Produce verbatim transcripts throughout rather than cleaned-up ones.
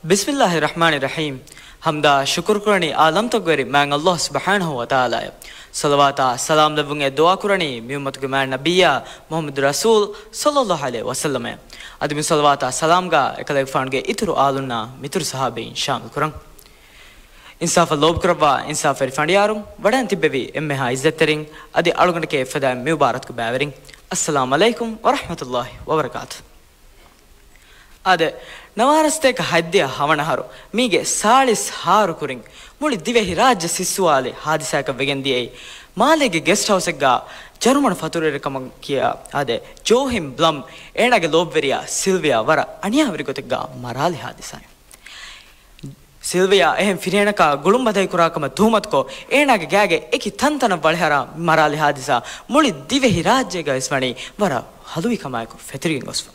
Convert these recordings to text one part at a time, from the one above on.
ބިސްމިއްލާހި ރަޙްމާނި ރަޙީމް. ޙަމްދާ ޝުކުރު ކުރަނީ އާލަމްތަކުގެ ވެރި މާތް ﷲ ސުބްޙާނަހޫ ވަތަޢާލާއަށް. ޞަލަވާތާ ސަލާމް ލެއްވުން އެ ދުޢާ ކުރަނީ މި އުއްމަތުގެ މާތް ނަބިއްޔާ މުޙައްމަދު ރަސޫލް ޞައްލައްލާހު ޢަލައިހި ވަސައްލަމަށް. އަދި މި ޞަލަވާތާ ސަލާމްގާ އެކަލޭގެފާނުގެ އިތުރު އާލުންނާ މިތުރު ޞަޙާބީން ޝާމިލް ކުރަން. އިންސާފަށް ލޯބިކުރައްވާ އިންސާފުވެރި ފަނޑިޔާރުން، ވަޑައިން ތިއްބެވި އެންމެހާ ޢިއްޒަތްތެރިން، އަދި އަޅުގަނޑަކީ އެފަދައިން މި މުބާރަތުގެ ބައިވެރިން، އައްސަލާމް ޢަލައިކުމް ވަރަޙްމަތުﷲ ވަބަރަކާތު. އާދެ، ނަވާރަސްތޭކަ ހަތްދިހަ ހަވަނަ އަހަރު، މީގެ ސާޅީސް އަހަރު ކުރިން މުޅި ދިވެހި ރާއްޖެ ސިއްސުވާލި ހާދިސާއަކަށް ވެގެން ދިޔައީ، މާލޭގެ ގެސްޓް ހައުސެއްގާ ޖަރުމަނު ފަތުރުވެރިކަމަށް ކިޔާ، އާދެ، ޖޯހިމް ބްލަމް އޭނާގެ ލޯބިވެރިޔާ ސިލްވިޔާ ވަރަށް އަނިޔާވެރި ގޮތެއްގާ މަރާލި ހާދިސާއެއް. ސިލްވިޔާ އެހެން ފިރިހެނަކާ ގުޅުން ބަދަހި ކުރާ ކަމަށް ތުހުމަތުކޮށް، އޭނާގެ ގާގެ އެކި ތަންތަނަށް ވަޅިހަރާ މަރާލި ހާދިސާ މުޅި ދިވެހި ރާއްޖޭގަ ވެސް ވަނީ ވަރަށް ހަލުވި ކަމާއެކު ފެތުރިގެން ގޮސްފަ.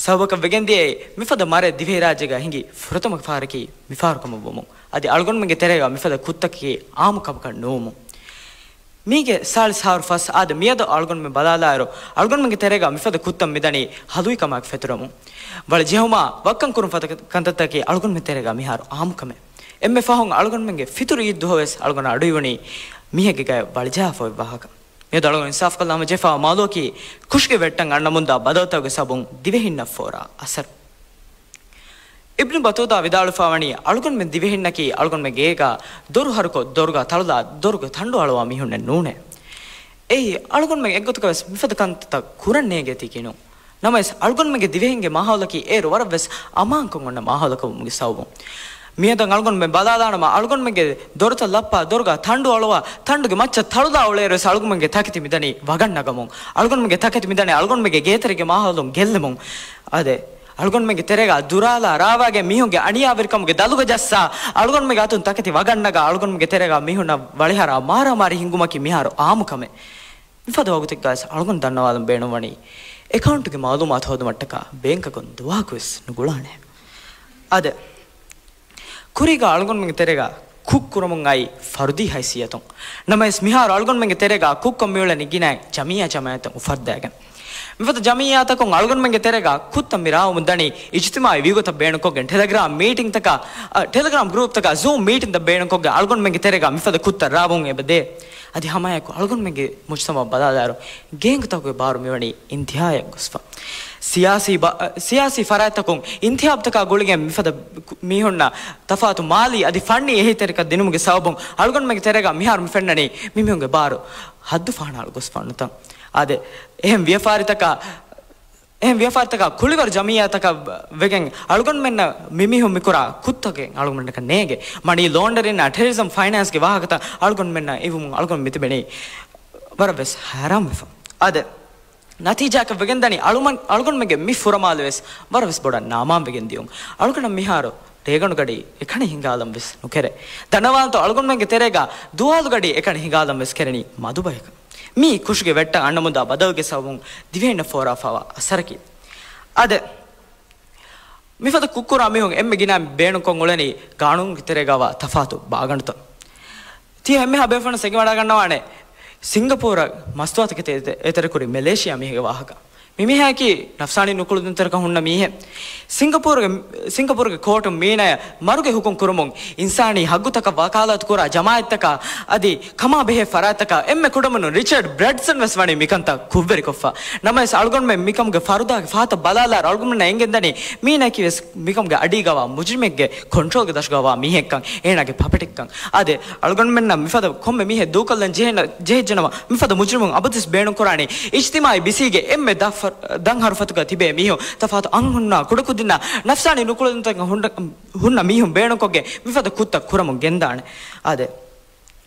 ސަބަބަކަށް ވެގެން ދިޔައީ، މިފަދަ މަރެއް ދިވެހިރާއްޖޭގަ ހިނގި ފުރަތަމަ ފަހަރަކީ މިފަހަރު ކަމަށް ވުމުން، އަދި އަޅުގަނޑުމެންގެ ތެރޭގަ މިފަދަ ކުށްތަކަކީ އާއްމު ކަމަކަށް ނުވުމުން. މީގެ ސާޅީސް އަހަރު ފަސް އާދެ، މިއަދު އަޅުގަނޑުމެން ބަލާލާއިރު، އަޅުގަނޑުމެންގެ ތެރޭގަ މިފަދަ ކުށްތައް މިދަނީ ހަލުވި ކަމާއެކު ފެތުރެމުން. ވަޅި ޖެހުމާ ވައްކަން ކުރުން ފަދަ ކަންތައްތަކަކީ އަޅުގަނޑުމެން ތެރޭގަ މިހާރު އާއްމު ކަމެއް. އެންމެ ފަހުން އަޅުގަނޑުމެންގެ ފިތުރު ޢީދު ދުވަހު ވެސް އަޅުގަނޑަށް އަޑުއިވުނީ މީހެއްގެ ގަޔަށް ވަޅިޖަހާފަ އޮތް ވާހަކަ. މިއަދު އަޅުގަނޑު އިންސާފުކޮށްލާ ހަމަޖެހިފައިވާ މައުޟޫޢަކީ ކުށުގެ ވެއްޓަށް އަންނަމުންދާ ބަދަލުތަކުގެ ސަބަބުން ދިވެހިންނަށް ފޯރާ އަސަރު. އިބްނު ބަޠޫޠާ ވިދާޅުވެފައިވަނީ، އަޅުގަނޑުމެން ދިވެހިންނަކީ އަޅުގަނޑުމެން ގޭގަ ދޮރު ހަރުކޮށް، ދޮރުގަ ތަޅުލާ، ދޮރުގަ ތަނޑު އަޅުވާ މީހުންނެއް ނޫނޭ. އެއީ، އަޅުގަނޑުމެން އެއްގޮތަކަށް ވެސް މިފަދަ ކަންތައް ކުރަން ނޭނގޭތީކީ ނޫން. ނަމަވެސް، އަޅުގަނޑުމެންގެ ދިވެހިންގެ މާހައުލަކީ އޭރު ވަރަށް ވެސް އަމާންކަން އޮންނަ މާހައުލަކަށް ވުމުގެ ސަބަބުން، މިއަދު އަޅުގަނޑުމެން ބަލާލާނަމަ، އަޅުގަނޑުމެންގެ ދޮރުތައް ލައްޕާ، ދޮރުގަ ތަނޑު އަޅުވާ، ތަނޑުގެ މައްޗަށް ތަޅުލާ އުޅޭއިރު ވެސް އަޅުގަނޑުމެންގެ ތަކެތި މިދަނީ ވަގަށް ނަގަމުން. އަޅުގަނޑުމެންގެ ތަކެތި މިދަނީ އަޅުގަނޑުމެންގެ ގޭތެރޭގެ މާހައުލުން ގެއްލެމުން. އާދެ، އަޅުގަނޑުމެންގެ ތެރޭގަ ދުރާލާ ރާވާގެން މީހުންގެ އަނިޔާވެރިކަމުގެ ދަލުގަ ޖައްސާ، އަޅުގަނޑުމެންގެ އަތުން ތަކެތި ވަގަށް ނަގާ، އަޅުގަނޑުމެންގެ ތެރޭގަ މީހުންނަށް ވަޅިހަރާ މާރާމާރީ ހިންގުމަކީ މިހާރު އާއްމު ކަމެއް. މިފަދަ ވަގުތެއްގަވެސް އަޅުގަނޑު ދަންނަވާލަން ބޭނުންވަނީ، އެކައުންޓުގެ މައުލޫމާތު ހޯދުމަށްޓަކާ ބޭންކަކުން ދުވަހަކުވެސް ނުގުޅާނެ. އާދެ، ކުރީގަ އަޅުގަނޑުމެންގެ ތެރޭގަ ކުށް ކުރަމުން އައީ ފަރުދީ ހައިސިއްޔަތުން. ނަމަވެސް، މިހާރު އަޅުގަނޑުމެންގެ ތެރޭގަ ކުށްކޮށް މިއުޅެނީ ގިނައިން ޖަމިއްޔާ ޖަމާއަތްތައް އުފައްދައިގެން. މިފަދަ ޖަމިއްޔާތަކުން އަޅުގަނޑުމެންގެ ތެރޭގަ ކުށްތައް މި ރާވަމުން ދަނީ، އިޖްތިމާޢީ ވީގޮތަށް ބޭނުންކޮށްގެން، ޓެލެގްރާމް މީޓިންތަކާ، އަ، ޓެލެގްރާމް ގްރޫޕްތަކާ، ޒޫމް މީޓިންތައް ބޭނުންކޮށްގެން އަޅުގަނޑުމެންގެ ތެރޭގަ މިފަދަ ކުށްތައް ރާވަމުން އެބަދޭ. އަދި ހަމައެކު އަޅުގަނޑުމެންގެ މުޖްތަމަޢަށް ބަލާލާއިރު، ގޭންގުތަކުގެ ބާރު މިވަނީ އިންތިހާއަށް ގޮސްފަ. ސިޔާސީ ބަ-، ސިޔާސީ ފަރާތްތަކުން އިންތިހާބުތަކާ ގުޅިގެން މިފަދަ މީހުންނަށް ތަފާތު މާލީ އަދި ފަންނީ އެހީތެރިކަން ދިނުމުގެ ސަބަބުން އަޅުގަނޑުމެންގެ ތެރޭގަ މިހާރު މި ފެންނަނީ މި މީހުންގެ ބާރު ހައްދު ފަހަނައަޅު ގޮސްފަ ނުތަން. އާދެ، އެހެން ވިޔަފާރިތަކާ، އެހެން ވިޔަފާރިތަކާ ކުޅިވަރު ޖަމިއްޔާތަކަށް ވެގެން އަޅުގަނޑުމެންނަށް މި މީހުން މިކުރާ ކުށްތަކެއް އަޅުގަނޑަކަށް ނޭނގެ. މަނީ ލޯންޑަރިންއާ ޓެރަރިޒަމް ފައިނޭންސްގެ ވާހަކަތައް އަޅުގަނޑުމެންނަށް އިވުމުން އަޅުގަނޑު މިތިބެނީ ވަރަށް ވެސް ހައިރާންވެފަ. އާދެ، ނަތީޖާއަކަށް ވެގެންދަނީ އަޅުމަން-، އަޅުގަނޑުމެންގެ މި ފުރަމާލެ ވެސް ވަރަށް ވެސް ބޮޑަށް ނާމާން ވެގެން ދިޔުން. އަޅުގަނޑަށް މިހާރު ރޭގަނޑު ގަޑި އެކަނި ހިނގާލަން ވެސް ނުކެރޭ. ދަންނަވާންތޯ އަޅުގަނޑުމެންގެ ތެރޭގަ ދުވާލު ގަޑި އެކަނި ހިނގާލަން ވެސް ކެރެނީ މަދު ބަޔަކަށް. މީ ކުށުގެ ވެއްޓަށް އަންނަމުންދާ ބަދަލުގެ ސަބަބުން ދިވެހިންނަށް ފޯރާފައިވާ އަސަރަކީ. އާދެ، މިފަދަ ކުށްކުރާ މީހުން އެންމެ ގިނައިން ބޭނުންކޮށް އުޅެނީ ގާނޫނުގެ ތެރޭގަވާ ތަފާތު ބާގަނޑުތައް. ތިޔަ އެންމެހާ ބޭފުޅުން ވެސް އެނގިވަޑައިގަންނަވާނެ، ސިންގަޕޫރަށް މަސްތުވާތަކެތި އެތެ-، އެތެރެކުރި މެލޭޝިޔާ މީހެއްގެ ވާހަކަ. މި މީހާއަކީ ނަފްސާނީ ނުކުޅެދުންތެރިކަން ހުންނަ މީހެއް. ސިންގަޕޫރުގެ، ސިންގަޕޫރުގެ ކޯޓުން މީނަޔަށް މަރުގެ ހުކުމް ކުރުމުން އިންސާނީ ހައްގުތަކަށް ވަކާލާތު ކުރާ ޖަމާއަތްތަކާ އަދި ކަމާ ބެހޭ ފަރާތްތަކާ އެންމެ ކުޑަމިނުން ރިޗާޑް ބްރެންސަން ވެސް ވަނީ މިކަންތައް ކުށްވެރިކޮށްފަ. ނަމަވެސް އަޅުގަނޑުމެން މިކަމުގެ ފަރުދާގެ ފަހަތަށް ބަލާލާއިރު އަޅުގަނޑުމެންނަށް އެނގެންދަނީ މީނައަކީ ވެސް މިކަމުގެ އަޑީގަވާ މުޖްރިމެއްގެ ކޮންޓްރޯލްގެ ދަށުގަވާ މީހެއްކަން، އޭނާގެ ޕަޕެޓެއްކަން. އާދެ، އަޅުގަނޑުމެންނަށް މިފަދަ ކޮންމެ މީހެއް ދޫކޮށްލަން ޖެހޭ-، ޖެހިއްޖެނަމަ، މިފަދަ މުޖްރިމުން އަބަދުވެސް ބޭނުންކުރާނީ އިޖްތިމާޢީ ބިސީގެ އެންމެ ދަށް ފަ-، ދަށް ހަރުފަތުގަ ތިބޭ މީހުން، ތަފާތު އަންހުންނާ ކުޑަކުދިންނާ ނަފްސާނީ ނުކުޅެދުންތަކަށް ހުންނަ، ހުންނަ މީހުން ބޭނުންކޮށްގެން މިފަދަ ކުށްތައް ކުރަމުން ގެންދާނެ. އާދެ،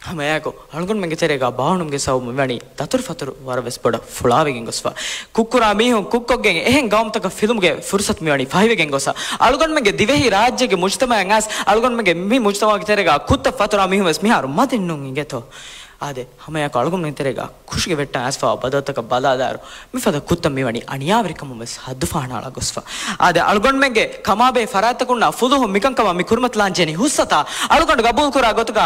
ހަމައެއާއެކު އަޅުގަނޑުމެންގެ ތެރޭގަ ބާވަނުމުގެ ސަބަބުން މިވަނީ ދަތުރުފަތުރު ވަރަށް ވެސް ބޮޑަށް ފުޅާވެގެން ގޮސްފަ. ކުށްކުރާ މީހުން ކުށްކޮށްގެން އެހެން ގައުމުތަކަށް ފިލުމުގެ ފުރުސަތު މިވަނީ ފަހިވެގެން ގޮސްފަ. އަޅުގަނޑުމެންގެ ދިވެހި ރާއްޖޭގެ މުޖްތަމަޢަށް އައިސް އަޅުގަނޑުމެންގެ މި މުޖްތަމަޢުގެ ތެރޭގަ ކުށްތައް ފަތުރާ މީހުން ވެސް މިހާރު މަދެއްނޫން އިނގޭތޯ. އާދެ، ހަމައެއާއެކު އަޅުގަނޑުމެން ތެރޭގަ ކުށުގެ ވެއްޓަށް އައިސްފަވާ ބަދަލުތަކަށް ބަލާލާއިރު، މިފަދަ ކުށްތައް މިވަނީ އަނިޔާވެރިކަމުން ވެސް ހައްދު ފަހަނައަޅާ ގޮސްފަ. އާދެ، އަޅުގަނޑުމެންގެ ކަމާބެހޭ ފަރާތްތަކުންނާ ފުލުހުން މިކަންކަމަށް މި ކުރިމަތިލާން ޖެހެނީ ހުސްއަތާ، އަޅުގަނޑު ގަބޫލުކުރާ ގޮތުގަ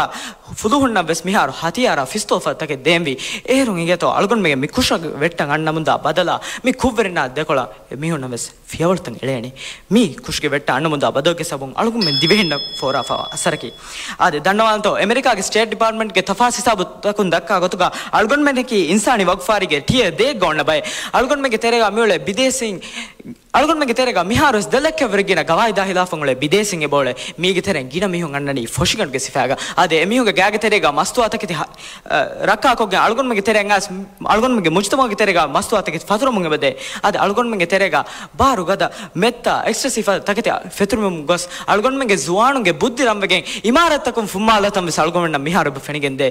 ފުލުހުންނަށް ވެސް މިހާރު ހަތިޔާރާ ފިސްތޯލްފަދަ ތަކެއް ދޭންވީ. އޭރުން އިނގޭތޯ އަޅުގަނޑުމެންގެ މި ކުށުގެ ވެއްޓަށް އަންނަމުންދާ ބަދަލާ، މި ކުށްވެރިންނާ ދެކޮޅަށް މީހުންނަށް ވެސް ފިޔަވަޅުތައް އެޅޭނެ. މީ ކުށުގެ ވެއްޓަށް އަންނަމުންދާ ބަދަލުގެ ސަބަބުން އަޅުގަނޑުމެން ދިވެހިންނަށް ފޯރާފަވާ އަސަރަކީ. އާދެ، ދަންނަވާންތޯ، އެމެރިކާގެ ސްޓޭޓް ޑިޕާޓްމަންޓްގެ ތަފާސް ހިސާބުތަކުން ދައްކާ ގޮތުގަ އަޅުގަނޑުމެންނަކީ އިންސާނީ ވަގުފާރީގެ ޓިއަރ ދޭއްގަ އޮންނަ ބައެއް. އަޅުގަނޑުމެންގެ ތެރޭގަ މިއުޅޭ ބިދޭސީން، އަޅުގަނޑުމެންގެ ތެރޭގަ މިހާރުވެސް ދެ ލައްކައަށްވުރެ ގިނަ ގަވާއިދާ ހިލާފަށް އުޅޭ ބިދޭސީން އެބައުޅޭ. މީގެ ތެރެއިން ގިނަ މީހުން އަންނަނީ ފޮށިގަނޑުގެ ސިފައިގަ. އާދެ، އެމީހުންގެ ގާގެ ތެރޭގަ މަސްތުވާތަކެތި ހަ-، އަ، ރައްކާކޮށްގެން އަޅުގަނޑުމެންގެ ތެރެއަށް އައިސް، އަޅުގަނޑުމެންގެ މުޖުތަމަޢުގެ ތެރޭގަ މަސްތުވާތަކެތި ފަތުރަމުން އެބަދޭ. އާދެ، އަޅުގަނޑުމެންގެ ތެރޭގަ ބާރު ގަދަ، މެއްތާ، އެކްސްޓްރަ ސިފަ ތަކެތި ފެތުރިމުން ގޮސް، އަޅުގަނޑުމެންގެ ޒުވާނުންގެ ބުއްދި ރަންވެގެން، އިމާރާތްތަކުން ފުއްމާލާތަން ވެސް އަޅުގަނޑުމެންނަށް މިހާރު އެބަ ފެނިގެންދޭ.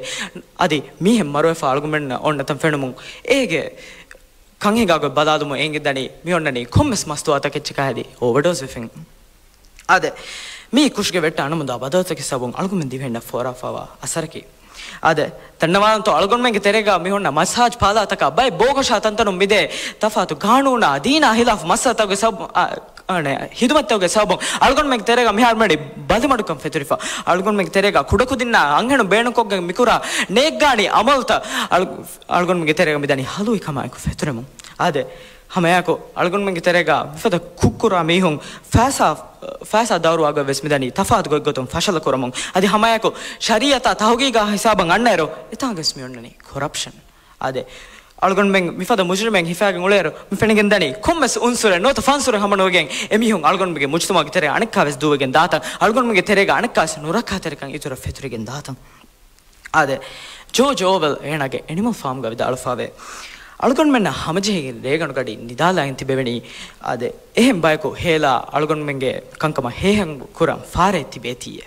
އަދި މީހެއް މަރުވެފަ އަޅުގަނޑުމެންނަށް އޮންނަތަން ފެނުމުން އޭގެ ކަންހިނގާގޮތް ބަލާލުމުން އެނގިދަނީ މި އޮންނަނީ ކޮންމެސް މަސްތުވާތަކެއްޗަކާ ހެދި އޯވަޑޯސް ވެފިން. އާދެ، މީ ކުށުގެ ވެއްޓަށް އަންނަމުންދާ ބަދަލުތަކެއް ސަބަބުން އަޅުގަނޑުމެން ދިވެހިންނަށް ފޯރާފަވާ އަސަރަކީ. އާދެ، ދަންނަވާންތޯ އަޅުގަނޑުމެންގެ ތެރޭގަ މި ހުންނަ މަސާޖް ޕާލާތަކާ ބައެއް ބޯކޮށާ ތަންތަނުން މިދޭ ތަފާތު ގާނޫނާ ދީނާ ހިލާފު މައްސަލަތަކުގެ ސަބަބު، އާ، އަނެ، ހިދުމަތްތަކުގެ ސަބަބުން އަޅުގަނޑުމެންގެ ތެރޭގަ މިހާރު މެޑި ބަލިމަޑުކަން ފެތުރިފަ. އަޅުގަނޑުމެންގެ ތެރޭގަ ކުޑަކުދިންނާ އަންހެނުން ބޭނުންކޮށްގެން މިކުރާ ނޭއްގާނީ އަމަލުތައް އަޅު-، އަޅުގަނޑުމެންގެ ތެރޭގަ މިދަނީ ހަލުވިކަމާއެކު ފެތުރެމުން. އާދެ، ހަމައެއާއެކު އަޅުގަނޑުމެންގެ ތެރޭގަ މިފަދަ ކުށްކުރާ މީހުން ފައިސާ، ފައިސާ ދައުރުވާގޮތް ވެސް މިދަނީ ތަފާތު ގޮތްގޮތުން ފަށަލަ ކުރަމުން. އަދި ހަމައެކު ޝަރީއަތާ ތަހުގީގާ ހިސާބަށް އަންނައިރު އެތާނގަސް މި އޮންނަނީ ކޮރަޕްޝަން. އާދެ، އަޅުގަނޑުމެން މިފަދަ މުޖުރިމެއް ހިފާގެން އުޅޭއިރު މި ފެނިގެންދަނީ ކޮންމެސް އުންސުރެއް ނުވަތަ ފަންސުރެއް ހަމަނުވެގެން އެމީހުން އަޅުގަނޑުމެންގެ މުޖުތަމަޢުގެ ތެރެއަށް އަނެއްކާވެސް ދޫވެގެން ދާތަން، އަޅުގަނޑުމެންގެ ތެރޭގަ އަނެއްކާވެސް ނުރައްކާތެރިކަން އިތުރަށް ފެތުރިގެން ދާތަން. އާދެ، ޖޯޖް އޯވެލް އޭނާގެ އެނިމަލް ފާމްގަ ވިދާޅުވެފަވޭ، އަޅުގަނޑުމެންނަށް ހަމަޖެހިގެން ރޭގަނޑުގަޑި ނިދާލާގެން ތިބެވެނީ. އާދެ، އެހެން ބަޔަކު ހޭލާ އަޅުގަނޑުމެންގެ ކަންކަމަށް ހޭހަން ކުރަން ފާރައެއް ތިބޭތީއޭ.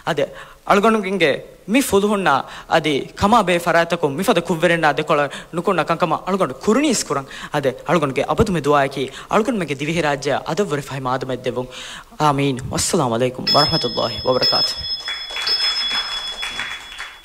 އާދެ، އަޅުގަނޑުމެންގެ މި ފުލުހުންނާ އަދި ކަމާ ބޭ ފަރާތްތަކުން މިފަދަ ކުށްވެރިންނާ ދެކޮޅަށް ނުކުންނަ ކަންކަމަށް އަޅުގަނޑު ކުރިނީސް ކުރަން. އާދެ، އަޅުގަނޑުގެ އަބަދުމެ ދުޢާއަކީ އަޅުގަނޑުމެންގެ ދިވެހިރާއްޖެއަށް އަދަށްވުރެ ފަހި މާދަމައެއް ދެއްވުން. އާމީން. ވައްސަލާމު ޢަލައިކުމް ވަރަޙްމަތުﷲި ވަބަރަކާތުހު.